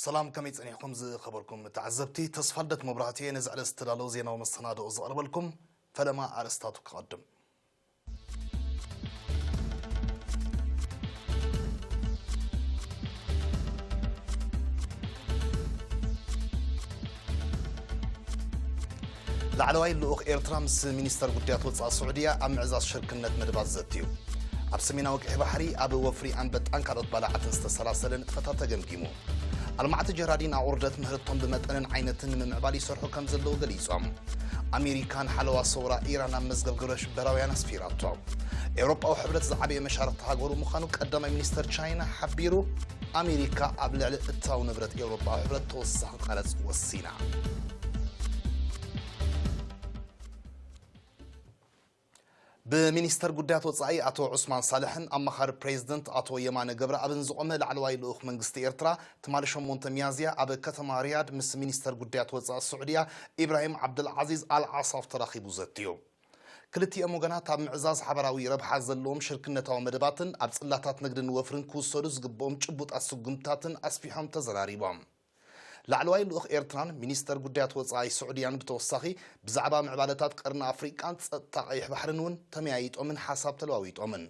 ሰላም፣ ከመይ ጸኒሕኩም ዝኸበርኩም ተዓዘብቲ? ተስፋልደት መብራህቲ እየ። ነዚ ዕለት ዝተዳለወ ዜናዊ መሰናድኦ ዘቕርበልኩም ፈለማ ኣርእስታቱ ክቐድም። ላዕለዋይ ልኡኽ ኤርትራ ምስ ሚኒስተር ጉዳያት ወጻኢ ስዑድያ ኣብ ምዕዛዝ ሽርክነት መደባት ዘትዩ። ኣብ ሰሜናዊ ቀይሕ ባሕሪ ኣብ ወፍሪ ኣንበጣን ካልኦት ባልዓትን ዝተሰላሰለ ንጥፈታት ተገምጊሙ። ኣልማዕቲ ጀራዲን ኣቑርደት ምህርቶም ብመጠንን ዓይነትን ንምምዕባል ይሰርሑ ከም ዘለዉ ገሊጾም። ኣሜሪካ ንሓለዋ ሰውራ ኢራን ኣብ መዝገብ ግብረ ሽበራውያን ኣስፊራቶ። ኤውሮጳዊ ሕብረት ዝዓበየ መሻርኽቲ ሃገሩ ምዃኑ ቀዳማይ ሚኒስተር ቻይና ሓቢሩ። ኣሜሪካ ኣብ ልዕሊ እታው ንብረት ኤውሮጳዊ ሕብረት ተወሳኺ ቀረጽ ወሲና። ብሚኒስተር ጉዳያት ወጻኢ ኣቶ ዑስማን ሳልሕን ኣማኻሪ ፕሬዚደንት ኣቶ የማነ ገብረኣብን ዝቖመ ላዕለዋይ ልኡኽ መንግስቲ ኤርትራ ትማሊ ሸሞንተ ሚያዝያ ኣብ ከተማ ሪያድ ምስ ሚኒስተር ጉዳያት ወጻኢ ስዑድያ ኢብራሂም ዓብደልዓዚዝ ኣል ዓሳፍ ተራኺቡ ዘትዩ። ክልቲኦም ወገናት ኣብ ምዕዛዝ ሓበራዊ ረብሓ ዘለዎም ሽርክነታዊ መደባትን ኣብ ጽላታት ንግድን ወፍርን ክውሰዱ ዝግብኦም ጭቡጣት ስጉምትታትን ኣስፊሖም ተዘራሪቦም። ላዕለዋይ ልኡኽ ኤርትራን ሚኒስተር ጉዳያት ወጻኢ ስዑድያን ብተወሳኺ ብዛዕባ ምዕባለታት ቀርኒ ኣፍሪቃን ጸጥታ ቀይሕ ባሕርን እውን ተመያይጦምን ሓሳብ ተለዋዊጦምን።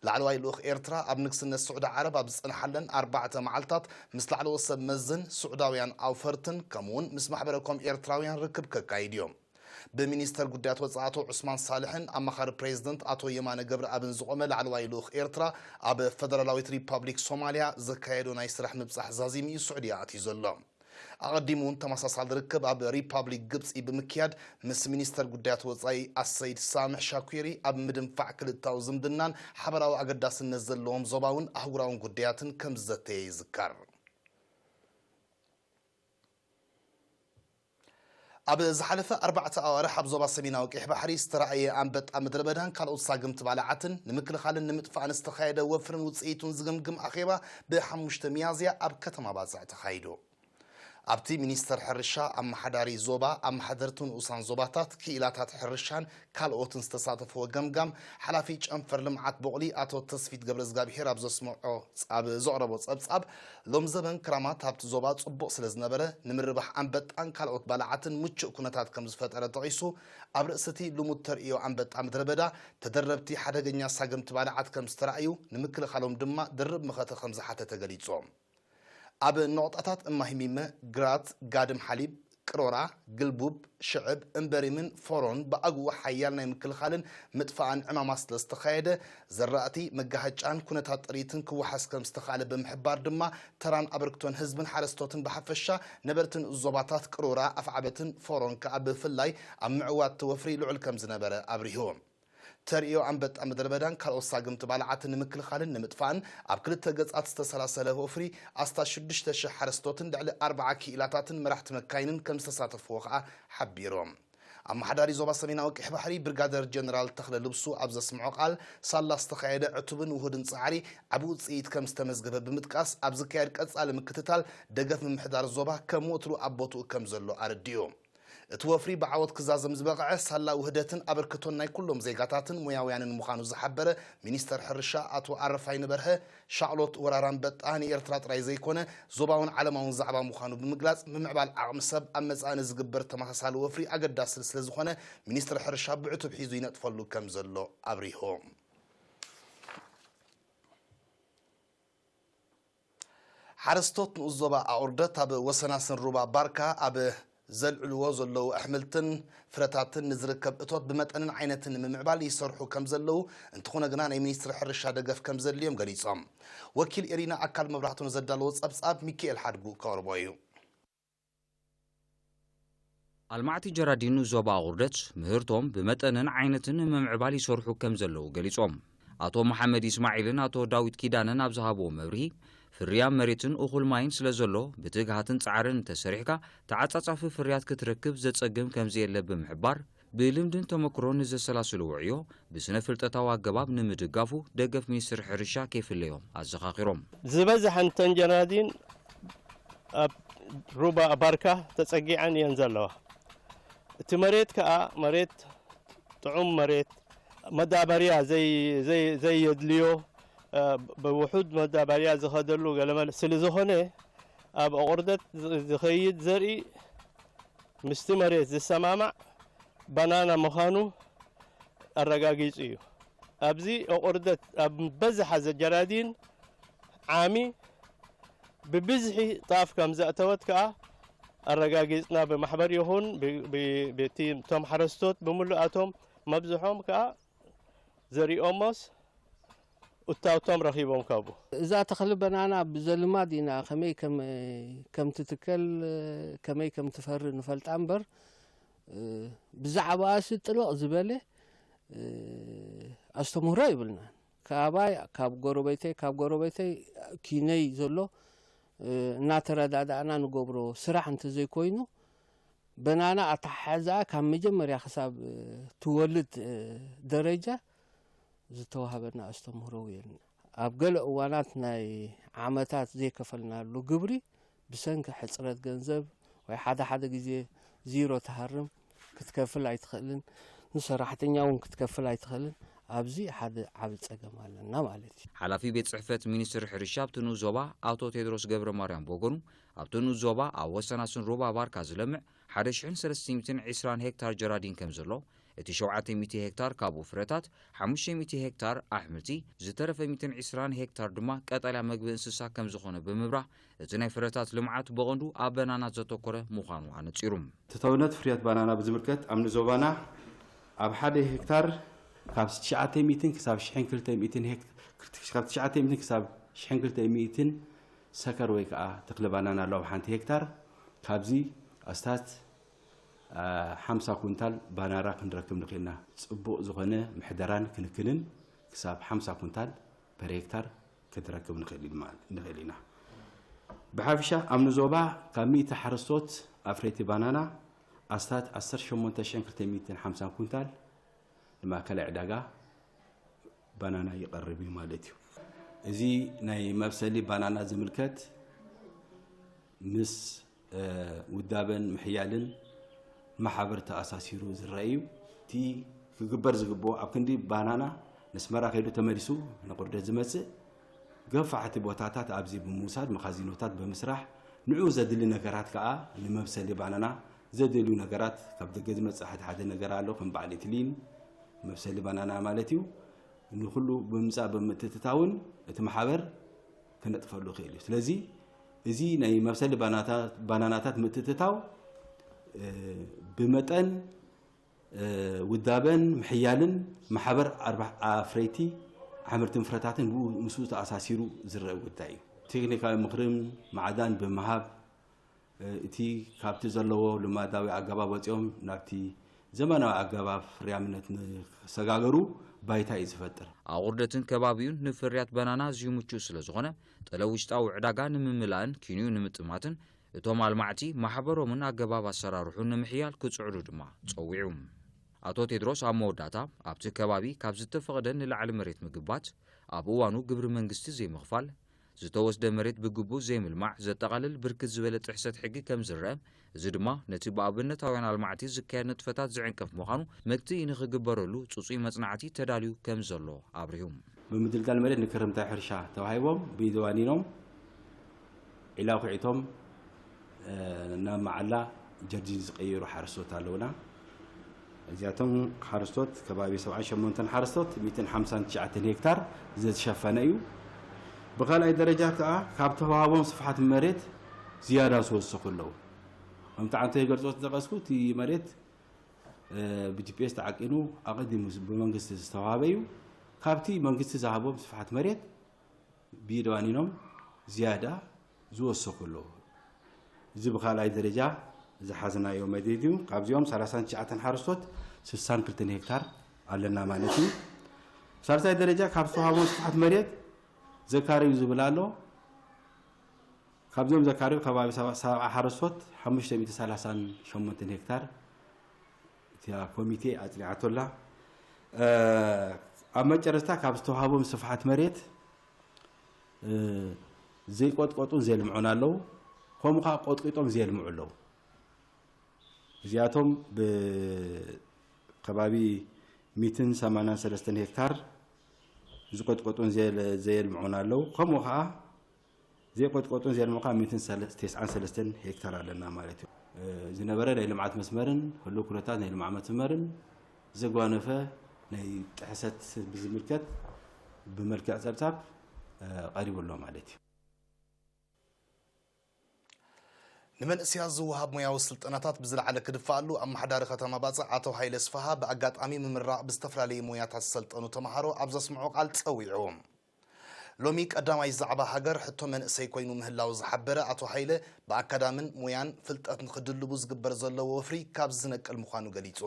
ላዕለዋይ ልኡኽ ኤርትራ ኣብ ንግስነት ስዑዲ ዓረብ ኣብ ዝጸንሓለን ኣርባዕተ መዓልታት ምስ ላዕለዎት ሰብ መዝን ስዑዳውያን ኣውፈርትን ከምኡውን ምስ ማሕበረ ኮም ኤርትራውያን ርክብ ከካይድ እዩ። ብሚኒስተር ጉዳያት ወጻኢ ኣቶ ዑስማን ሳልሕን ኣማኻሪ ፕሬዚደንት ኣቶ የማነ ገብረኣብን ዝቖመ ላዕለዋይ ልኡኽ ኤርትራ ኣብ ፈደራላዊት ሪፓብሊክ ሶማልያ ዘካየዶ ናይ ስራሕ ምብጻሕ ዛዚሙ እዩ ስዑድያ ኣትዩ ዘሎ። ኣቐዲሙ እውን ተመሳሳሊ ርክብ ኣብ ሪፓብሊክ ግብጺ ብምክያድ ምስ ሚኒስተር ጉዳያት ወጻኢ ኣሰይድ ሳምሕ ሻኩሪ ኣብ ምድንፋዕ ክልታዊ ዝምድናን ሓበራዊ ኣገዳስነት ዘለዎም ዞባውን ኣህጉራውን ጉዳያትን ከም ዝዘተየ ይዝከር። ኣብ ዝሓለፈ ኣርባዕተ ኣዋርሕ ኣብ ዞባ ሰሜናዊ ቀይሕ ባሕሪ ዝተራእየ ኣንበጣ ምድረ በዳን ካልኦት ሳግምቲ ባልዓትን ንምክልኻልን ንምጥፋእን ዝተኻየደ ወፍርን ውጽኢቱን ዝግምግም ኣኼባ ብሓሙሽተ ሚያዝያ ኣብ ከተማ ባጽዕ ተኻይዱ። ኣብቲ ሚኒስተር ሕርሻ፣ ኣመሓዳሪ ዞባ፣ ኣመሓደርቲ ንኡሳን ዞባታት፣ ክኢላታት ሕርሻን ካልኦትን ዝተሳተፍዎ ገምጋም፣ ሓላፊ ጨንፈር ልምዓት ቦቕሊ ኣቶ ተስፊት ገብረዝጋብሄር ኣብ ዘስምዖ ኣብ ዘቕረቦ ጸብጻብ፣ ሎም ዘበን ክራማት ኣብቲ ዞባ ጽቡቕ ስለ ዝነበረ፣ ንምርባሕ ኣንበጣን ካልኦት ባልዓትን ምቹእ ኩነታት ከም ዝፈጠረ ጠቒሱ፣ ኣብ ርእሲ እቲ ልሙድ ተርእዮ ኣንበጣ ምድረ በዳ፣ ተደረብቲ ሓደገኛ ሳግምቲ ባልዓት ከም ዝተራእዩ፣ ንምክልኻሎም ድማ ድርብ መኸተ ከም ዝሓተተ ገሊጹ። ኣብ ነቑጣታት እማሂሚመ፣ ግራት፣ ጋድም ሓሊብ፣ ቅሮራ፣ ግልቡብ፣ ሽዕብ፣ እምበሪምን ፎሮን ብኣግኡ ሓያል ናይ ምክልኻልን ምጥፋእን ዕማማት ስለ ዝተኻየደ፣ ዘራእቲ፣ መጋሃጫን ኩነታት ጥሪትን ክወሓስ ከም ዝተኻእለ ብምሕባር ድማ፣ ተራን ኣበርክቶን ህዝብን ሓረስቶትን ብሓፈሻ፣ ነበርቲ ንኡስ ዞባታት ቅሮራ፣ ኣፍዓበትን ፎሮን ከኣ ብፍላይ ኣብ ምዕዋት እቲ ወፍሪ ልዑል ከም ዝነበረ ኣብሪሁ። ተርእዮ ኣንበጣ ምድረ በዳን ካልኦት ሳግምቲ ባልዓትን ንምክልኻልን ንምጥፋእን ኣብ ክልተ ገጻት ዝተሰላሰለ ወፍሪ ኣስታት ሽዱሽተ ሽሕ ሓረስቶትን ልዕሊ ኣርብዓ ክኢላታትን መራሕቲ መካይንን ከም ዝተሳተፍዎ ከኣ ሓቢሩ። ኣመሓዳሪ ዞባ ሰሜናዊ ቀይሕ ባሕሪ ብርጋደር ጀነራል ተኽለ ልብሱ ኣብ ዘስምዖ ቃል፣ ሳላ ዝተኻየደ ዕቱብን ውሁድን ጻዕሪ ዓቢ ውጽኢት ከም ዝተመዝገበ ብምጥቃስ፣ ኣብ ዝካየድ ቀጻሊ ምክትታል ደገፍ ምምሕዳር ዞባ ከም ወትሩ ኣብ ቦትኡ ከም ዘሎ ኣረዲኡ። እቲ ወፍሪ ብዓወት ክዛዘም ዝበቕዐ ሳላ ውህደትን ኣበርክቶን ናይ ኩሎም ዜጋታትን ሞያውያንን ምዃኑ ዝሓበረ ሚኒስተር ሕርሻ ኣቶ ኣረፋይነ በርሀ፣ ሻቕሎት ወራር ኣንበጣ ንኤርትራ ጥራይ ዘይኮነ፣ ዞባውን ዓለማውን ዛዕባ ምዃኑ ብምግላጽ፣ ምምዕባል ዓቕሚ ሰብ ኣብ መጻኢ ንዝግበር ተመሳሳሊ ወፍሪ ኣገዳሲ ስለ ዝኾነ፣ ሚኒስትሪ ሕርሻ ብዕቱብ ሒዙ ይነጥፈሉ ከም ዘሎ ኣብሪሁ። ሓረስቶት ንኡስ ዞባ ኣቑርደት ኣብ ወሰናስን ሩባ ባርካ ኣብ ዘልዕልዎ ዘለዉ ኣሕምልትን ፍረታትን ንዝርከብ እቶት ብመጠንን ዓይነትን ንምምዕባል ይሰርሑ ከም ዘለዉ፣ እንተኾነ ግና ናይ ሚኒስትሪ ሕርሻ ደገፍ ከም ዘድልዮም ገሊጾም። ወኪል ኤሪና ኣካል መብራህቱ ንዘዳለዎ ጸብጻብ ሚካኤል ሓድጉ ከቕርቦ እዩ። ኣልማዕቲ ጀራዲን ንኡስ ዞባ ኣቑርደት ምህርቶም ብመጠንን ዓይነትን ንምምዕባል ይሰርሑ ከም ዘለዉ ገሊጾም። ኣቶ መሓመድ ኢስማዒልን ኣቶ ዳዊት ኪዳነን ኣብ ዝሃብዎ መብርሂ፣ ፍርያም መሬትን እኹል ማይን ስለ ዘሎ፣ ብትግሃትን ጻዕርን እንተሰሪሕካ፣ ተዓጻጻፊ ፍርያት ክትረክብ ዘጸግም ከም ዘየለ ብምሕባር፣ ብልምድን ተመክሮን ንዘሰላስልዎ ዕዮ ብስነ ፍልጠታዊ ኣገባብ ንምድጋፉ ደገፍ ሚኒስትሪ ሕርሻ ከይፍለዮም ኣዘኻኺሮም። ዝበዝሐን ተን ጀራዲን ኣብ ሩባ ባርካ ተጸጊዐን እየን ዘለዋ። እቲ መሬት ከኣ መሬት ጥዑም መሬት፣ መዳበርያ ዘይ-፣ ዘይ-፣ ዘየድልዮ፣ እ፣ ብውሑድ መዳበርያ ዝኸደሉ ገለመለ ስለ ዝኾነ፣ ኣብ ኣቑርደት ዝ- ዝኸይድ ዘርኢ ምስቲ መሬት ዝሰማማዕ ባናና ምዃኑ ኣረጋጊጹ እዩ። ኣብዚ ኣቑርደት ኣብ በዝሓ ዘጀራዲን ዓሚ ብብዝሒ ጣፍ ከም ዘእተወት ከኣ ኣረጋጊጽና። ብማሕበር ይኹን ብ- ብ- በቲ እቶም ሓረስቶት ብምሉኣቶም መብዝሖም ከኣ ዘሪኦሞስ እታውቶም ረኺቦም ካብኡ። እዛ ተኽሊ በናና ብዘልማድ ኢና ከመይ ከም ከም ትትከል ከመይ ከም ትፈሪ ንፈልጣ እምበር፣ ብዛዕባኣሲ ጥልቕ ዝበለ ኣስተምህሮ ይብልናን። ካባይ ካብ ጎረቤተይ ካብ ጎረቤተይ ኪነይ ዘሎ እናተረዳዳእና ንገብሮ ስራሕ እንተዘይኮይኑ፣ በናና ኣተሓሕዛኣ ካብ መጀመርያ ክሳብ ትወልድ ደረጃ ዝተዋህበና ኣስተምህሮ የለን። ኣብ ገለ እዋናት ናይ ዓመታት ዘይከፈልናሉ ግብሪ ብሰንኪ ሕፅረት ገንዘብ ወይ ሓደ ሓደ ግዜ ዚሮ ትሃርም ክትከፍል ኣይትኽእልን፣ ንሰራሕተኛ እውን ክትከፍል ኣይትኽእልን። ኣብዚ ሓደ ዓቢ ጸገም ኣለና ማለት እዩ። ሓላፊ ቤት ጽሕፈት ሚኒስትሪ ሕርሻ ኣብቲ ንኡስ ዞባ ኣቶ ቴድሮስ ገብረ ማርያም ብወገኑ፣ ኣብቲ ንኡስ ዞባ ኣብ ወሰናስን ሩባ ባርካ ዝለምዕ ሓደ ሽሕን ሰለስተ ሚእትን ዕስራን ሄክታር ጀራዲን ከም ዘሎ፣ እቲ ሸውዓተ ሚእቲ ሄክታር ካብኡ ፍረታት፣ ሓሙሽተ ሚእቲ ሄክታር ኣሕምልቲ፣ ዝተረፈ ሚእትን ዕስራን ሄክታር ድማ ቀጠልያ መግቢ እንስሳ ከም ዝኾነ ብምብራህ፣ እቲ ናይ ፍረታት ልምዓት ብቐንዱ ኣብ በናና ዘተኮረ ምዃኑ ኣነጺሩ። ተተውነት ፍርያት ባናና ብዝምልከት ኣብ ንዞባና ኣብ ሓደ ሄክታር ካብ ትሽዓተ ሚእትን ክሳብ ሽሕን ክልተ ሚእትን ሄክት- ካብ ትሽዓተ ሚእትን ክሳብ ሽሕን ክልተ ሚእትን ሰከር ወይ ከዓ ተኽሊ ባናና ኣሎ ኣብ ሓንቲ ሄክታር። ካብዚ ኣስታት ሓምሳ ኩንታል ባናና ክንረክብ ንኽእልና። ጽቡቕ ዝኾነ ምሕደራን ክንክንን ክሳብ ሓምሳ ኩንታል ፐር ሄክታር ክንረክብ ንኽእል ኢልና። ብሓፈሻ ኣብ ንዞባ ካብ ሚእቲ ሓረስቶት ኣፍረይቲ ባናና ኣስታት ዓሰርተ ሸሞንተ ሽሕን ክልተ ሚእትን ሓምሳን ኩንታል ንማእከላይ ዕዳጋ ባናና ይቐርብ እዩ ማለት እዩ። እዚ ናይ መብሰሊ ባናና ዝምልከት ምስ ውዳበን ምሕያልን ማሕበር ተኣሳሲሩ ዝረአ እዩ። እቲ ክግበር ዝግብኦ ኣብ ክንዲ ባናና ነስመራ ከይዱ ተመሊሱ ንቁርደት ዝመጽእ ገፋሕቲ ቦታታት ኣብዚ ብምውሳድ መኻዚኖታት ብምስራሕ ንዑ ዘድሊ ነገራት ከኣ ንመብሰሊ ባናና ዘድልዩ ነገራት ካብ ደገ ዝመጽእ ሓደ ሓደ ነገር ኣሎ ከም በዓል ኢትሊን መብሰሊ ባናና ማለት እዩ። ንኹሉ ብምምጻእ ብምትእትታውን እቲ ማሕበር ክነጥፈሉ ይኽእል እዩ። ስለዚ እዚ ናይ መብሰሊ ባናታት ምትእትታው ብመጠን ውዳበን ምሕያልን ማሕበር ኣፍረይቲ ኣሕምልትን ፍረታትን ምስኡ ተኣሳሲሩ ዝረአ ጉዳይ እዩ። ቴክኒካዊ ምኽርን ማዕዳን ብምሃብ እቲ ካብቲ ዘለዎ ልማዳዊ ኣገባብ ወፂኦም ናብቲ ዘመናዊ ኣገባብ ፍርያምነት ንክሰጋገሩ ባይታ እዩ ዝፈጥር። ኣቑርደትን ከባቢኡን ንፍርያት በናና ኣዝዩ ምቹእ ስለ ዝኾነ፣ ጠለብ ውሽጣዊ ዕዳጋ ንምምላእን ኪንኡ ንምጥማትን እቶም ኣልማዕቲ ማሕበሮምን ኣገባብ ኣሰራርሑን ንምሕያል ክጽዕሩ ድማ ጸዊዑ። ኣቶ ቴድሮስ ኣብ መወዳእታ፣ ኣብቲ ከባቢ ካብ ዝተፈቐደ ንላዕሊ መሬት ምግባት፣ ኣብ እዋኑ ግብሪ መንግስቲ ዘይምኽፋል፣ ዝተወስደ መሬት ብግቡእ ዘይምልማዕ ዘጠቓልል ብርክት ዝበለ ጥሕሰት ሕጊ ከም ዝረአ፣ እዚ ድማ ነቲ ብኣብነታውያን ኣልማዕቲ ዝካየድ ንጥፈታት ዝዕንቅፍ ምዃኑ መግትኢ ንኽግበረሉ ጽጹይ መጽናዕቲ ተዳልዩ ከም ዘሎ ኣብሪሁ። ብምድልዳል መሬት ንክርምታዊ ሕርሻ ተዋሂቦም ብኢድ ዋኒኖም ዒላ ኩዒቶም ናብ መዓላ ጀርዲን ዝቀየሩ ሓረስቶት ኣለውና። እዚኣቶም ሓረስቶት ከባቢ ሰብዓን ሸሞንተን ሓረስቶት ሚእትን ሓምሳን ትሽዓተን ሄክታር ዝተሸፈነ እዩ። ብኻልኣይ ደረጃ ከኣ ካብ ተዋህቦም ስፍሓት መሬት ዝያዳ ዝወሰኹ ኣለዉ። ከምቲ ዓንተ ይገልጾ ዝጠቐስኩ እቲ መሬት ብጂፒኤስ ተዓቂኑ ኣቐዲሙ ብመንግስቲ ዝተዋህበ እዩ። ካብቲ መንግስቲ ዝሃቦም ስፍሓት መሬት ብኢድ ዋኒኖም ዝያዳ ዝወሰኹ ኣለዉ። እዚ ብኻልኣይ ደረጃ ዝሓዝናዮ መደብ እዩ። ካብዚኦም ሰላሳን ትሽዓተን ሓረስቶት ስሳን ክልተን ሄክታር ኣለና ማለት እዩ። ሳልሳይ ደረጃ ካብ ዝተዋህቦም ስፍሓት መሬት ዘካርዩ ዝብል ኣሎ። ካብዚኦም ዘካርዩ ከባቢ ሰብዓ ሓረስቶት ሓሙሽተ ሚእቲ ሰላሳን ሸሞንተን ሄክታር እቲኣ ኮሚቴ ኣጽኒዓቶ ኣላ። ኣብ መጨረስታ ካብ ዝተዋህቦም ስፍሓት መሬት ዘይቆጥቆጡን ዘልምዑን ኣለዉ። ከምኡ ከዓ ቆጥቂጦም ዘልምዑ ኣለዉ። እዚኣቶም ብከባቢ ሚትን ሰማንያን ሰለስተን ሄክታር ዝቆጥቆጡን ዘየልምዑን ኣለዉ። ከምኡ ከዓ ዘይቆጥቆጡን ዘልምዑ ከዓ ሚእትን ሰለስተን ሄክታር ኣለና ማለት እዩ። ዝነበረ ናይ ልምዓት መስመርን ህሉው ኩነታት ናይ ልምዓት መስመርን ዘጓነፈ ናይ ጥሕሰት ብዝምልከት ብመልክዕ ጸብጻብ ቀሪቡ ኣሎ ማለት እዩ። ንመንእስያት ዝወሃብ ሞያዊ ስልጠናታት ብዝለዓለ ክድፋኣሉ ኣመሓዳሪ ከተማ ባጽዕ ኣቶ ሃይለ ስፍሃ ብኣጋጣሚ ምምራቕ ብዝተፈላለየ ሞያታት ዝሰልጠኑ ተምሃሮ ኣብ ዘስምዖ ቃል ጸዊዑ። ሎሚ ቀዳማይ ዛዕባ ሃገር ሕቶ መንእሰይ ኮይኑ ምህላው ዝሓበረ ኣቶ ሃይለ ብኣካዳምን ሞያን ፍልጠት ንክድልቡ ዝግበር ዘሎ ወፍሪ ካብ ዝነቅል ምዃኑ ገሊጹ።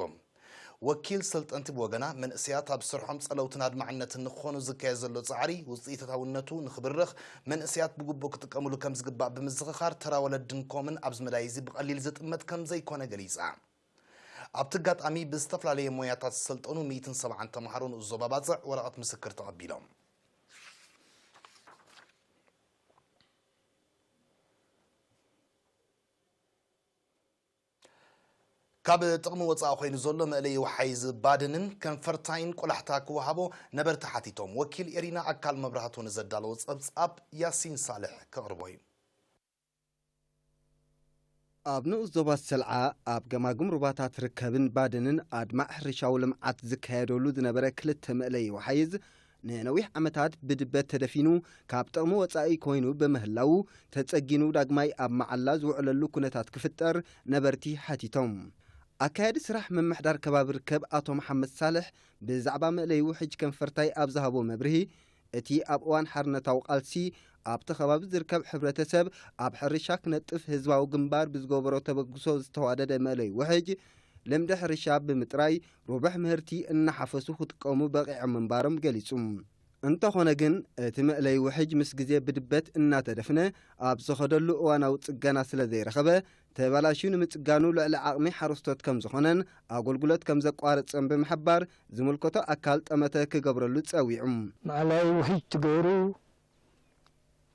ወኪል ሰልጠንቲ ብወገና መንእሰያት ኣብ ስርሖም ጸለውትን ኣድማዕነትን ንክኾኑ ዝካየድ ዘሎ ጻዕሪ ውፅኢታውነቱ ንክብርኽ መንእሰያት ብግቡእ ክጥቀምሉ ከም ዝግባእ ብምዝኽኻር ተራ ወለድን ኮምን ኣብዚ መዳይ እዚ ብቐሊል ዝጥመት ከም ዘይኮነ ገሊጻ። ኣብቲ ኣጋጣሚ ብዝተፈላለየ ሞያታት ዝሰልጠኑ ሚእትን ሰብዓን ተምሃሮ ንኡስ ዞባ ባጽዕ ወረቐት ምስክር ተቐቢሎም። ካብ ጥቕሚ ወፃኢ ኮይኑ ዘሎ መእለይ ወሓይዝ ባድንን ከንፈርታይን ቆላሕታ ክወሃቦ ነበርቲ ሓቲቶም። ወኪል ኤሪና ኣካል መብራህቱ ንዘዳለዎ ፀብፃብ ያሲን ሳልሕ ከቕርቦ እዩ። ኣብ ንኡስ ዞባ ሰልዓ ኣብ ገማግም ሩባታት ርከብን ባድንን ኣድማዕ ሕርሻዊ ልምዓት ዝካየደሉ ዝነበረ ክልተ መእለይ ወሓይዝ ንነዊሕ ዓመታት ብድበት ተደፊኑ ካብ ጥቕሚ ወፃኢ ኮይኑ ብምህላዉ ተፀጊኑ ዳግማይ ኣብ መዓላ ዝውዕለሉ ኩነታት ክፍጠር ነበርቲ ሓቲቶም። ኣካያዲ ስራሕ ምምሕዳር ከባቢ ርከብ ኣቶ መሓመድ ሳልሕ ብዛዕባ መእለይ ውሕጅ ከንፈርታይ ኣብ ዝሃቦ መብርሂ እቲ ኣብ እዋን ሓርነታዊ ቃልሲ ኣብቲ ከባቢ ዝርከብ ሕብረተሰብ ኣብ ሕርሻ ክነጥፍ ህዝባዊ ግንባር ብዝገበሮ ተበግሶ ዝተዋደደ መእለይ ውሕጅ ልምዲ ሕርሻ ብምጥራይ ርቡሕ ምህርቲ እናሓፈሱ ክጥቀሙ በቒዖም ምንባሮም ገሊጹ። እንተኾነ ግን እቲ መእለይ ውሕጅ ምስ ግዜ ብድበት እናተደፍነ ኣብ ዝኸደሉ እዋናዊ ጽገና ስለ ዘይረኸበ ተበላሽዩ ንምጽጋኑ ልዕሊ ዓቕሚ ሓረስቶት ከም ዝኾነን ኣገልግሎት ከም ዘቋረጸን ብምሕባር ዝምልከቶ ኣካል ጠመተ ክገብረሉ ጸዊዑ። መእለይ ውሕጅ ትገብሩ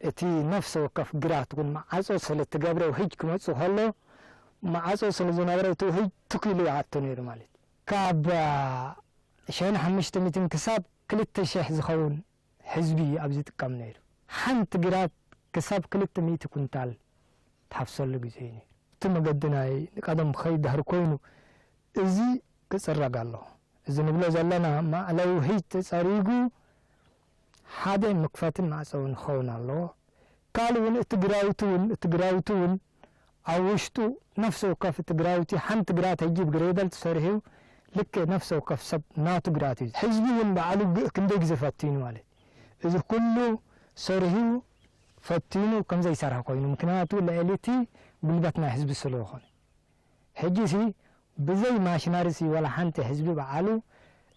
እቲ ነፍሲ ወከፍ ግራት እውን መዓጾ ስለ እትገብረ ውሕጅ ክመጽእ ከሎ መዓጾ ስለ ዝነበረ እቲ ውሕጅ ትኽ ኢሉ ይኣቱ ነይሩ ማለት እዩ። ካብ ሸነ ሓሙሽተ ሚእትን ክሳብ ክልተ ሽሕ ዝኸውን ህዝቢ እዩ ኣብዚ ይጥቀም ነይሩ። ሓንቲ ግራት ክሳብ ክልተ ሚእቲ ኩንታል ትሓፍሰሉ ግዜ እዩ ነይሩ። እቲ መገዲ ናይ ቀደም ክኸይድ ድሕሪ ኮይኑ እዚ ክፅረግ ኣለዎ። እዚ ንብሎ ዘለና ማእለዊ ውሕጅ ተፀሪጉ ሓደ መክፈትን ማዕፀውን ክኸውን ኣለዎ። ካልእ እውን እቲ ግራውቲ እውን እቲ ግራውቲ እውን ኣብ ውሽጡ ነፍሲ ወከፍ እቲ ግራውቲ ሓንቲ ግራት ሕጂ ብግሬደል ተሰሪሑ ልክዕ ነፍሲ ወከፍ ሰብ ናቱ ግራት እዩ። ህዝቢ እውን ባዕሉ ግ- ክንደይ ግዜ ፈቲኑ ማለት እዩ። እዚ ኩሉ ሰሪሑ ፈቲኑ ከም ዘይሰርሐ ኮይኑ ምክንያቱ ልዕሊ እቲ ጉልበት ናይ ህዝቢ ስለ ዝኾነ ሕጂ ሲ ብዘይ ማሽነሪ ሲ ዋላ ሓንቲ ህዝቢ በዓሉ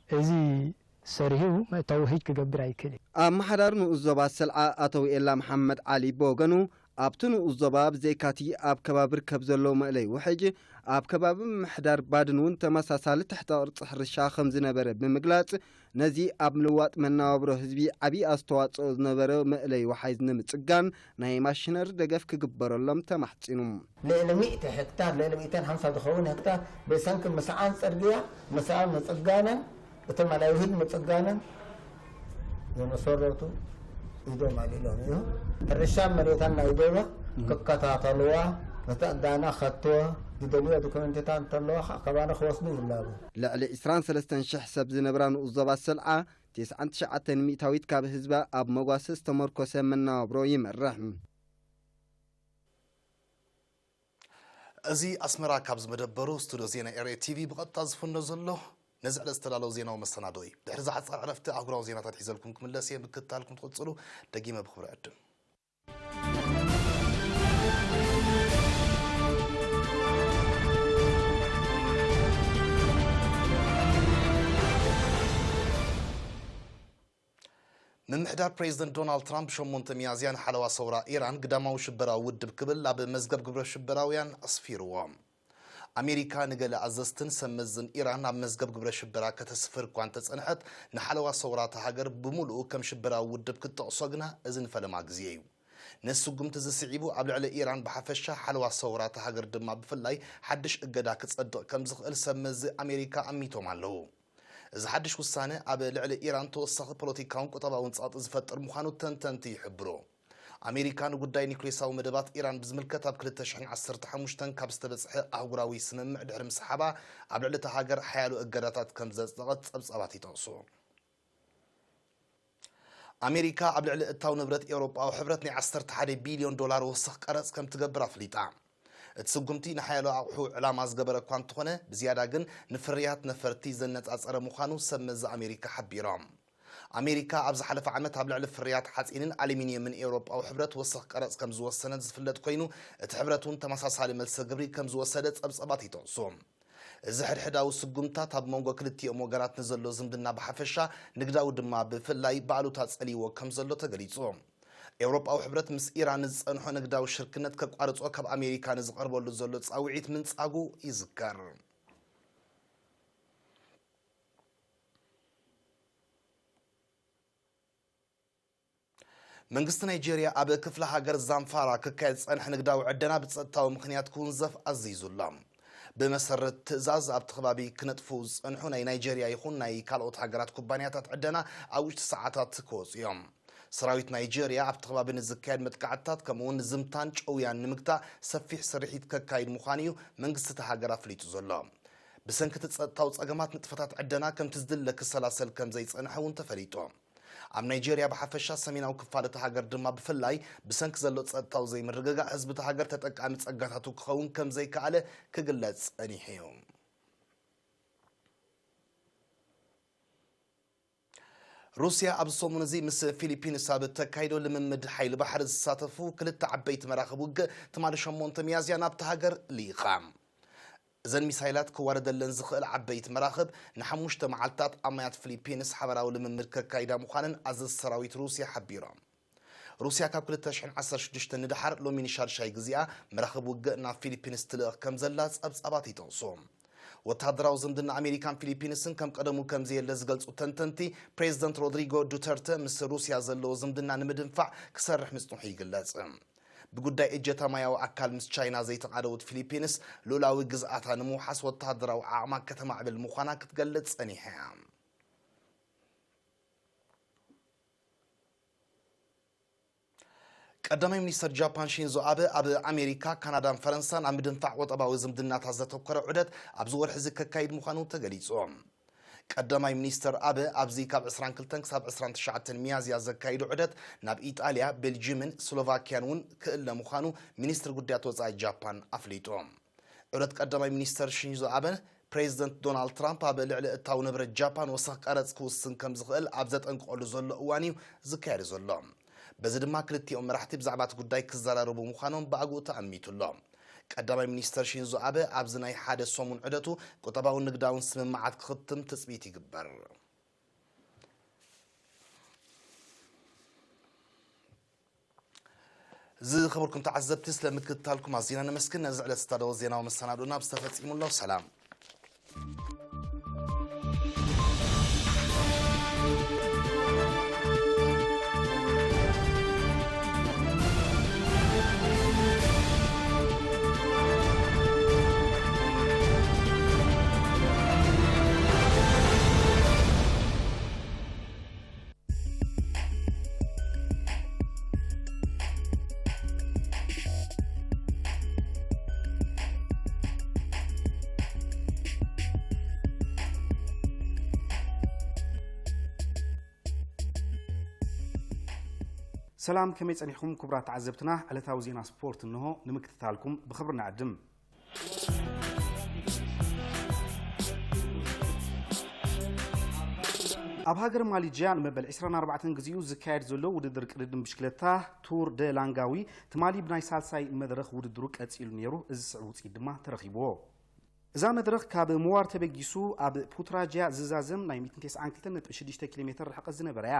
እዚ ሰሪሑ መእተዊ ውሕጅ ክገብር ኣይክእልን። ኣመሓዳሪ ንኡስ ዞባ ሰልዓ ኣቶ ውኤላ መሓመድ ዓሊ ብወገኑ ኣብቲ ንኡስ ዞባ ብዘይካቲ ኣብ ከባቢ ርከብ ዘሎ መእለይ ውሕጅ ኣብ ከባቢ ምምሕዳር ባድን እውን ተመሳሳሊ ትሕተ ቅርፂ ሕርሻ ከም ዝነበረ ብምግላፅ ነዚ ኣብ ምልዋጥ መነባብሮ ህዝቢ ዓብዪ ኣስተዋፅኦ ዝነበረ መእለይ ወሓይዝ ንምፅጋን ናይ ማሽነሪ ደገፍ ክግበረሎም ተማሕፂኑ። ልዕሊ ሚእቲ ሄክታር፣ ልዕሊ ሚእትን ሓምሳ ዝኸውን ሄክታር ብሰንኪ ምስዓን ፅርግያ፣ ምስዓን ምፅጋንን እቲ መላይሂድ ምፅጋንን ዝመሰረቱ ኢዶም ኣልዒሎም እዮም። ሕርሻ መሬታን ናይ ዶባ ክከታተልዋ፣ ነቲ ዕዳና ከትዎ፣ ዝደልዮ ዶኩመንትታት እንተለዋ ከዓ ካባና ክወስዱ ይላቡ። ልዕሊ ዕስራን ሰለስተን ሽሕ ሰብ ዝነብራ ንኡስ ዞባ ሰልዓ፣ ተስዓን ትሽዓተን ሚእታዊት ካብ ህዝባ ኣብ መጓሰ ዝተመርኮሰ መነባብሮ ይመርሕ። እዚ ኣስመራ ካብ ዝመደበሩ ስቱድዮ ዜና ኤርኤ ቲቪ ብቐጥታ ዝፍኖ ዘሎ ነዚ ዕለት ዝተዳለወ ዜናዊ መሰናዶ እዩ። ድሕሪ ዝሓጸረ ዕረፍቲ ኣህጉራዊ ዜናታት ሒዘልኩም ክምለስ እየ። ምክትታልኩም ትቕጽሉ ደጊመ ብኽብሪ ዕድም። ምምሕዳር ፕሬዚደንት ዶናልድ ትራምፕ ሸሞንተ ሚያዝያ ንሓለዋ ሰውራ ኢራን ግዳማዊ ሽበራዊ ውድብ ክብል ኣብ መዝገብ ግብረ ሽበራውያን ኣስፊርዎ። ኣሜሪካ ንገለ ኣዘዝትን ሰብ መዝን ኢራን ኣብ መዝገብ ግብረ ሽበራ ከተስፍር እኳ እንተጸንሐት፣ ንሓለዋ ሰውራ እታ ሃገር ብምሉኡ ከም ሽበራዊ ውድብ ክትጠቕሶ ግና እዚ ንፈለማ ግዜ እዩ። ነዚ ስጉምቲ እዚ ስዒቡ ኣብ ልዕሊ ኢራን ብሓፈሻ ሓለዋ ሰውራ እታ ሃገር ድማ ብፍላይ ሓድሽ እገዳ ክጸድቕ ከም ዝኽእል ሰብ መዚ ኣሜሪካ ኣሚቶም ኣለዉ። እዚ ሓድሽ ውሳነ ኣብ ልዕሊ ኢራን ተወሳኺ ፖለቲካውን ቁጠባውን ጸቕጢ ዝፈጥር ምዃኑ ተንተንቲ ይሕብሩ። ኣሜሪካ ንጉዳይ ኒውክሌሳዊ መደባት ኢራን ብዝምልከት ኣብ ክልተ ሽሕን ዓሰርተ ሓሙሽተን ካብ ዝተበጽሐ ኣህጉራዊ ስምምዕ ድሕሪ ምስሓባ፣ ኣብ ልዕሊ እታ ሃገር ሓያሎ እገዳታት ከም ዘጽደቐት ጸብጻባት ይጠቕሱ። ኣሜሪካ ኣብ ልዕሊ እታው ንብረት ኤውሮጳዊ ሕብረት ናይ ዓሰርተ ሓደ ቢልዮን ዶላር ወሰኽ ቀረጽ ከም ትገብር ኣፍሊጣ። እቲ ስጉምቲ ንሓያሎ ኣቑሑ ዕላማ ዝገበረ እኳ እንተኾነ፣ ብዝያዳ ግን ንፍርያት ነፈርቲ ዘነጻጸረ ምዃኑ ሰብ መዚ ኣሜሪካ ሓቢሮም። ኣሜሪካ ኣብ ዝሓለፈ ዓመት ኣብ ልዕሊ ፍርያት ሓጺንን ኣሉሚንየምን ኤውሮጳዊ ሕብረት ወሰኽ ቀረጽ ከም ዝወሰነት ዝፍለጥ ኮይኑ፣ እቲ ሕብረት እውን ተመሳሳሊ መልሰ ግብሪ ከም ዝወሰደ ጸብጻባት ይጠቕሱ። እዚ ሕድሕዳዊ ስጉምታት ኣብ መንጎ ክልቲኦም ወገናት ንዘሎ ዝምድና ብሓፈሻ፣ ንግዳዊ ድማ ብፍላይ ብኣሉታ ጸልይዎ ከም ዘሎ ተገሊጹ። ኤውሮጳዊ ሕብረት ምስ ኢራን ዝጸንሖ ንግዳዊ ሽርክነት ከቋርጾ ካብ ኣሜሪካ ንዝቐርበሉ ዘሎ ጻውዒት ምንጻጉ ይዝከር። መንግስቲ ናይጄርያ ኣብ ክፍለ ሃገር ዛምፋራ ክካየድ ዝጸንሐ ንግዳዊ ዕደና ብጸጥታዊ ምኽንያት ክውንዘፍ ኣዚዙ ኣሎ። ብመሰረት ትእዛዝ ኣብቲ ከባቢ ክነጥፉ ዝጸንሑ ናይ ናይጄርያ ይኹን ናይ ካልኦት ሃገራት ኩባንያታት ዕደና ኣብ ውሽጢ ሰዓታት ክወጹ እዮም። ሰራዊት ናይጄርያ ኣብቲ ከባቢ ንዝካየድ መጥቃዕትታት ከምኡ እውን ዝምታን ጨውያን ንምግታእ ሰፊሕ ስርሒት ከካይድ ምዃኑ እዩ መንግስቲ እታ ሃገር ኣፍሊጡ ዘሎ። ብሰንኪ እቲ ጸጥታዊ ጸገማት ንጥፈታት ዕደና ከምቲ ዝድለ ክሰላሰል ከም ዘይጸንሐ እውን ተፈሊጡ። ኣብ ናይጄርያ ብሓፈሻ ሰሜናዊ ክፋል እታ ሃገር ድማ ብፍላይ ብሰንኪ ዘሎ ጸጥታዊ ዘይምርግጋእ ህዝቢ እታ ሃገር ተጠቃሚ ጸጋታቱ ክኸውን ከም ዘይከኣለ ክግለጽ ጸኒሑ እዩ። ሩስያ ኣብ ሰሙን እዚ ምስ ፊሊፒንስ ኣብ እተካይዶ ልምምድ ሓይሊ ባሕሪ ዝሳተፉ ክልተ ዓበይቲ መራኽብ ውግእ ትማሊ ሸሞንተ ሚያዝያ ናብታ ሃገር ልኢኻ። እዘን ሚሳይላት ክዋረደለን ዝኽእል ዓበይቲ መራኽብ ንሓሙሽተ መዓልታት ኣብ ማያት ፊሊፒንስ ሓበራዊ ልምምድ ከካይዳ ምዃነን ኣዘዝቲ ሰራዊት ሩስያ ሓቢሮም። ሩስያ ካብ ክልተ ሽሕን ዓሰርተ ሽዱሽተን ንደሓር ሎሚ ንሻድሻይ ግዜኣ መራኽብ ውግእ ናብ ፊሊፒንስ ትልእኽ ከም ዘላ ጸብጻባት ይጠቕሱ። ወተሃደራዊ ዝምድና ኣሜሪካን ፊሊፒንስን ከም ቀደሙ ከም ዘየለ ዝገልጹ ተንተንቲ፣ ፕሬዚደንት ሮድሪጎ ዱተርተ ምስ ሩስያ ዘለዎ ዝምድና ንምድንፋዕ ክሰርሕ ምጽንሑ ይግለጽ። ብጉዳይ እጀታ ማያዊ ኣካል ምስ ቻይና ዘይተቓደወት ፊሊፒንስ፣ ልኡላዊ ግዝኣታ ንምውሓስ ወተሃደራዊ ዓቕማ ከተማዕብል ምዃና ክትገልጽ ጸኒሓ እያ። ቀዳማይ ሚኒስተር ጃፓን ሺንዞ ኣበ ኣብ ኣሜሪካ፣ ካናዳን ፈረንሳን ኣብ ምድንፋዕ ቁጠባዊ ዝምድናታት ዘተኮረ ዑደት ኣብዚ ወርሒ እዚ ከካይድ ምዃኑ ተገሊጹ። ቀዳማይ ሚኒስተር ኣበ ኣብዚ ካብ ዕስራን ክልተን ክሳብ ዕስራን ትሽዓተን ሚያዝያ ዘካይዶ ዑደት ናብ ኢጣልያ፣ ቤልጂምን ስሎቫኪያን እውን ክእለ ምዃኑ ሚኒስትሪ ጉዳያት ወጻኢ ጃፓን ኣፍሊጡ። ዑደት ቀዳማይ ሚኒስተር ሺንዞ ኣበ፣ ፕሬዚደንት ዶናልድ ትራምፕ ኣብ ልዕሊ እታው ንብረት ጃፓን ወሰኽ ቀረጽ ክውስን ከም ዝኽእል ኣብ ዘጠንቅቐሉ ዘሎ እዋን እዩ ዝካየድ ዘሎ። በዚ ድማ ክልቲኦም መራሕቲ ብዛዕባ እቲ ጉዳይ ክዘራረቡ ምዃኖም ብኣግኡ ተኣሚቱ ኣሎ። ቀዳማይ ሚኒስተር ሺንዞ ኣበ ኣብዚ ናይ ሓደ ሰሙን ዑደቱ ቁጠባውን ንግዳውን ስምምዓት ክኽትም ትጽቢት ይግበር። ዝኸበርኩም ተዓዘብቲ፣ ስለ ምክትታልኩም ኣዚና ነመስግን። ነዚ ዕለት ዝተዳለወ ዜናዊ መሰናዶና ብዝተፈጺሙ ኣሎ። ሰላም። ሰላም፣ ከመይ ጸኒሕኩም ክቡራት ተዓዘብትና? ዕለታዊ ዜና ስፖርት እንሆ ንምክትታልኩም ብኽብሪ ንዕድም። ኣብ ሃገር ማሊጅያ ንመበል ዕስራን ኣርባዕተን ግዜኡ ዝካየድ ዘሎ ውድድር ቅድድም ብሽክለታ ቱር ደ ላንጋዊ ትማሊ ብናይ ሳልሳይ መድረኽ ውድድሩ ቀጺሉ ነይሩ። እዚ ስዕብ ውጽኢት ድማ ተረኺብዎ። እዛ መድረኽ ካብ ምዋር ተበጊሱ ኣብ ፑትራጅያ ዝዛዘም ናይ ሚእትን ተስዓን ክልተን ነጥቢ ሽዱሽተ ኪሎ ሜትር ርሕቀት ዝነበራ እያ።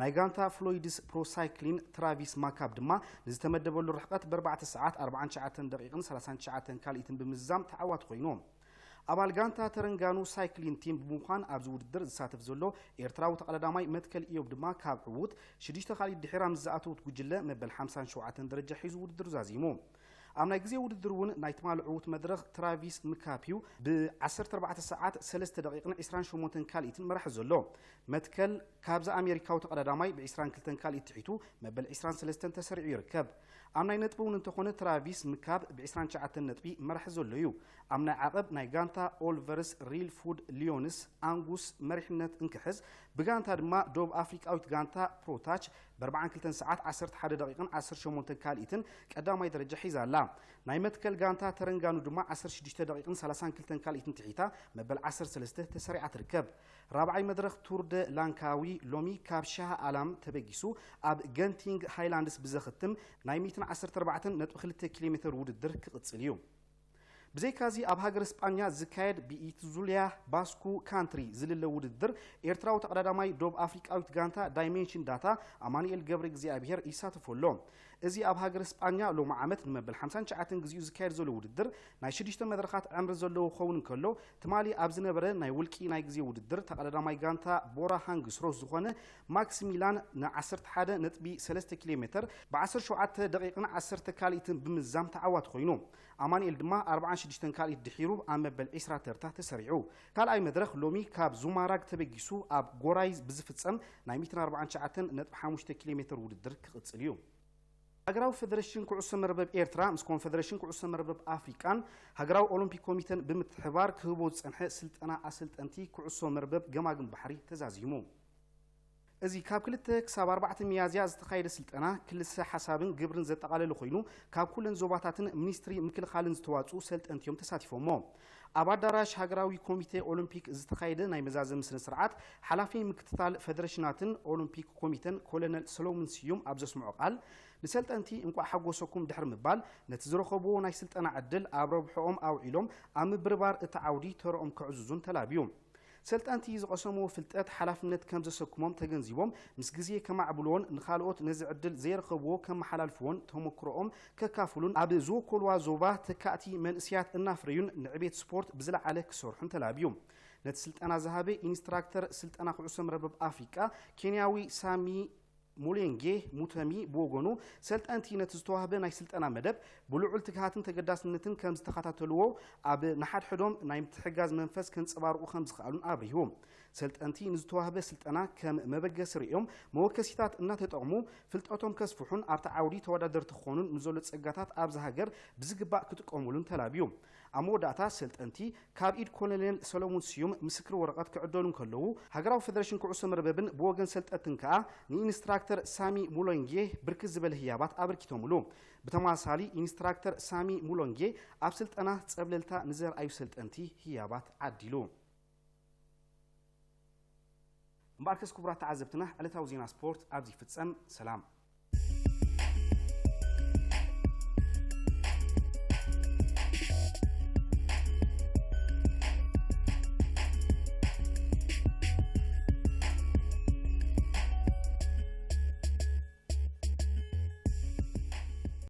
ናይ ጋንታ ፍሎይድስ ፕሮሳይክሊን ትራቪስ ማካብ ድማ ንዝተመደበሉ ርሕቀት ብኣርባዕተ ሰዓት ኣርባዓን ትሽዓተን ደቂቕን ሰላሳን ትሽዓተን ካልኢትን ብምዝዛም ተዓዋቲ ኮይኑ። ኣባል ጋንታ ተረንጋኑ ሳይክሊን ቲም ብምዃን ኣብዚ ውድድር ዝሳተፍ ዘሎ ኤርትራዊ ተቐዳዳማይ መትከል ኢዮብ ድማ ካብ ዕዉት ሽዱሽተ ካልኢት ድሒራ ምስ ዝኣተወት ጉጅለ መበል ሓምሳን ሸውዓተን ደረጃ ሒዙ ውድድር ዛዚሙ። ኣብ ናይ ግዜ ውድድር እውን ናይ ትማሊ ዕዉት መድረኽ ትራቪስ ምካፕ እዩ ብ ዓሰርተ ኣርባዕተ ሰዓት ሰለስተ ደቂቕን ዕስራን ሸሞንተን ካልኢትን መራሒ ዘሎ። መትከል ካብዚ ኣሜሪካዊ ተቐዳዳማይ ብ ዕስራን ክልተን ካልኢት ትሒቱ መበል ዕስራን ሰለስተን ተሰሪዑ ይርከብ። ኣብ ናይ ነጥቢ እውን እንተኾነ ትራቪስ ምካፕ ብ ዕስራን ትሽዓተን ነጥቢ መራሒ ዘሎ እዩ። ኣብ ናይ ዓቐብ ናይ ጋንታ ኦልቨርስ ሪል ፉድ ሊዮንስ ኣንጉስ መሪሕነት እንክሕዝ፣ ብጋንታ ድማ ደቡብ ኣፍሪቃዊት ጋንታ ፕሮታች ብ ኣርባዓን ክልተን ሰዓት ዓሰርተ ሓደ ደቂቕን ዓሰርተ ሸሞንተን ካልኢትን ቀዳማይ ደረጃ ሒዛ ኣላ። ናይ መትከል ጋንታ ተረንጋኑ ድማ ዓሰርተ ሽዱሽተ ደቂቕን ሰላሳን ክልተን ካልኢትን ትሒታ መበል ዓሰርተ ሰለስተ ተሰሪዓ ትርከብ። ራብዓይ መድረኽ ቱር ደ ላንካዊ ሎሚ ካብ ሻሃ ኣላም ተበጊሱ ኣብ ገንቲንግ ሃይላንድስ ብዘኽትም ናይ ሚእትን ዓሰርተ ኣርባዕተን ነጥቢ ክልተ ኪሎ ሜትር ውድድር ክቕጽል እዩ። ብዘይካዚ ኣብ ሃገር ስጳኛ ዝካየድ ብኢትዙልያ ባስኩ ካንትሪ ዝልለ ውድድር ኤርትራዊ ተቐዳዳማይ ዶብ ኣፍሪቃዊት ጋንታ ዳይሜንሽን ዳታ ኣማኑኤል ገብረ እግዚኣብሔር ይሳተፎ ኣሎ። እዚ ኣብ ሃገር ስጳኛ ሎሚ ዓመት ንመበል ሓምሳን ትሽዓተን ግዜኡ ዝካየድ ዘሎ ውድድር ናይ ሽዱሽተ መድረኻት ዕምሪ ዘለዎ ክኸውን እንከሎ፣ ትማሊ ኣብ ዝነበረ ናይ ውልቂ ናይ ግዜ ውድድር ተቐዳዳማይ ጋንታ ቦራ ሃንግስሮ ዝኾነ ማክሲሚላን ን ዓሰርተ ሓደ ነጥቢ ሰለስተ ኪሎ ሜትር ብ ዓሰርተ ሸውዓተ ደቂቕን ዓሰርተ ካልኢትን ብምዛም ተዓዋቲ ኮይኑ። ኣማኑኤል ድማ ኣርባዓን ሽዱሽተን ካልኢት ድሒሩ ኣብ መበል ዕስራ ተርታ ተሰሪዑ። ካልኣይ መድረኽ ሎሚ ካብ ዙማራግ ተበጊሱ ኣብ ጎራይ ብዝፍጸም ናይ ሚእትን ኣርባዓን ትሽዓተን ነጥቢ ሓሙሽተ ኪሎ ሜትር ውድድር ክቕጽል እዩ። ሃገራዊ ፈደረሽን ኩዕሶ መርበብ ኤርትራ ምስ ኮንፈደረሽን ኩዕሶ መርበብ ኣፍሪቃን ሃገራዊ ኦሎምፒክ ኮሚተን ብምትሕባር ክህቦ ዝጸንሐ ስልጠና ኣሰልጠንቲ ኩዕሶ መርበብ ገማግም ባሕሪ ተዛዚሙ። እዚ ካብ ክልተ ክሳብ ኣርባዕተ ሚያዝያ ዝተኻየደ ስልጠና ክልሰ ሓሳብን ግብርን ዘጠቓለለ ኮይኑ፣ ካብ ኩለን ዞባታትን ሚኒስትሪ ምክልኻልን ዝተዋጽኡ ሰልጠንቲ እዮም ተሳቲፎሞ። ኣብ ኣዳራሽ ሃገራዊ ኮሚቴ ኦሎምፒክ ዝተኻየደ ናይ መዛዘሚ ስነ ስርዓት፣ ሓላፊ ምክትታል ፈደረሽናትን ኦሎምፒክ ኮሚተን ኮሎነል ሰሎሞን ስዩም ኣብ ዘስምዖ ቃል፣ ንሰልጠንቲ እንቋዕ ሓጎሰኩም ድሕሪ ምባል፣ ነቲ ዝረኸብዎ ናይ ስልጠና ዕድል ኣብ ረብሕኦም ኣውዒሎም ኣብ ምብርባር እቲ ዓውዲ ተረኦም ከዕዝዙን ተላብዩ። ሰልጠንቲ ዝቐሰምዎ ፍልጠት ሓላፍነት ከም ዘሰክሞም ተገንዚቦም፣ ምስ ግዜ ከማዕብልዎን ንኻልኦት ነዚ ዕድል ዘይረኸብዎ ከመሓላልፍዎን ተመክሮኦም ከካፍሉን ኣብ ዝወከልዋ ዞባ ተካእቲ መንእሰያት እናፍረዩን ንዕቤት ስፖርት ብዝለዓለ ክሰርሑን ተላብዩ። ነቲ ስልጠና ዝሃበ ኢንስትራክተር ስልጠና ኩዕሶ መርበብ ኣፍሪቃ ኬንያዊ ሳሚ ሙሌንጌ ሙተሚ ብወገኑ፣ ሰልጠንቲ ነቲ ዝተዋህበ ናይ ስልጠና መደብ ብልዑል ትግሃትን ተገዳስነትን ከም ዝተኸታተልዎ፣ ኣብ ንሓድሕዶም ናይ ምትሕጋዝ መንፈስ ከንጸባርቑ ከም ዝኸኣሉን ኣብሪሁ። ሰልጠንቲ ንዝተዋህበ ስልጠና ከም መበገሲ ርእዮም መወከሲታት እናተጠቕሙ ፍልጠቶም ከስፍሑን ኣብቲ ዓውዲ ተወዳደርቲ ክኾኑን ንዘሎ ጸጋታት ኣብዚ ሃገር ብዝግባእ ክጥቀሙሉን ተላብዩ። ኣብ መወዳእታ ሰልጠንቲ ካብ ኢድ ኮሎኔል ሰሎሞን ስዩም ምስክር ወረቐት ክዕደሉ እንከለዉ፣ ሃገራዊ ፈደረሽን ኩዕሶ መርበብን ብወገን ሰልጠንትን ከኣ ንኢንስትራክተር ሳሚ ሙሎንጌ ብርክት ዝበለ ህያባት ኣበርኪቶምሉ። ብተመሳሳሊ ኢንስትራክተር ሳሚ ሙሎንጌ ኣብ ስልጠና ጸብለልታ ንዘርኣዩ ሰልጠንቲ ህያባት ዓዲሉ። እምበኣርከስ ክቡራት ተዓዘብትና፣ ዕለታዊ ዜና ስፖርት ኣብዚ ይፍጸም። ሰላም።